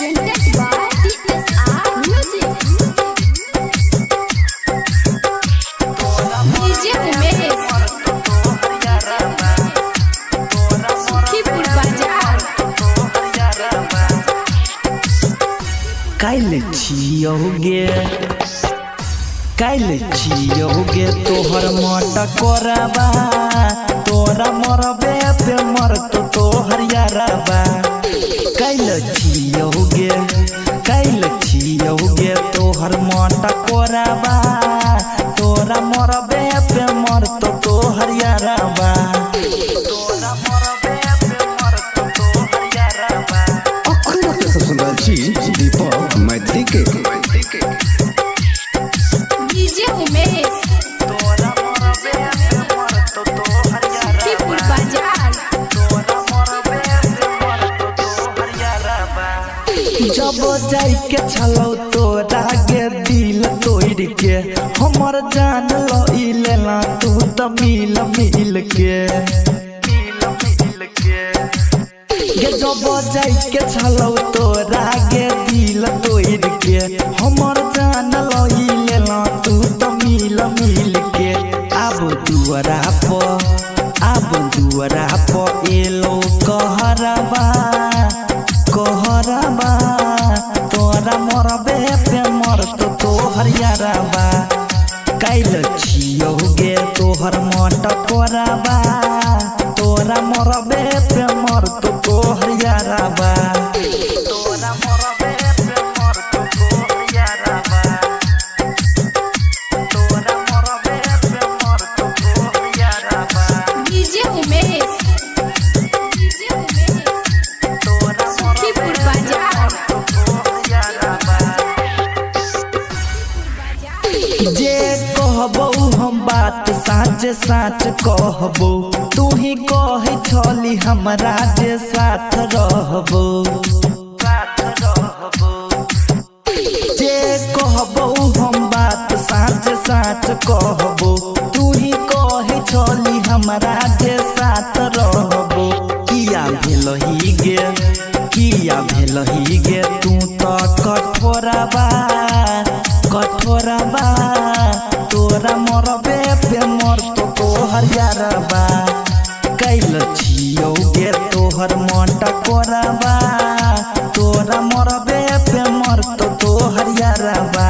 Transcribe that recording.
Presented by TSR Music. DJ Umesh. Sukhipur Bazar. काल्हि छियौगे, काल्हि छियौगे तोहर मट कोराबा, तोरा मरबे पे मरतो तोहर यारबा। काल्हि छियौगे, काल्हि छियौगे तोहर मट कोराबा, तोरा मरबे पे मरतो तोहर यारबा। तोरा मरबे पे मरतो तोहर यारबा। अखन अपने सब सुन रहल छी दीपक मैथिली के। DJ Umesh. तोरा मरबे पे मरतो तोहर Sukhipur यारबा। Bazar. जब जाई के छलो तोरा गे दिल तोड़ के, हमर जान लई लेला तू त मिल मिल के। गे जब जाई के छलो तोरा गे दिल तोड़ के, हमर जान लई लेला तू त मिल मिल के। आब दुआरा पर, आब दुआरा पर एलो कहरबा, कहरबा, तोरा मरबे पे मरतो तोहर यारबा। काल्हि छियौगे तोहर मट कोराबा, तोरा मरबे पे मरतो तोहर यारबा। तोरा मरबे पे मरतो तोहर यारबा। तोरा मरबे पे मरतो तोहर यारबा। DJ Umesh. DJ Umesh. तोरा Sukhipur Bazar. जे कहबौ हम बात साँच साँच कहबौ, तू ही कहै छली हमरा जे साथ रहबौ। जे कहबौ हम बात साँच साँच कहबौ, तू ही कहै छली हमरा जे साथ रहबौ। किया भेलही गे, किया भेलही गे तू त कठोरबा, कठोरबा, तोरा मरबे पे मरतो तोहर यारबा। काल्हि छियौगे तोहर मट कोराबा, तोरा मरबे पे मरतो तोहर यारबा।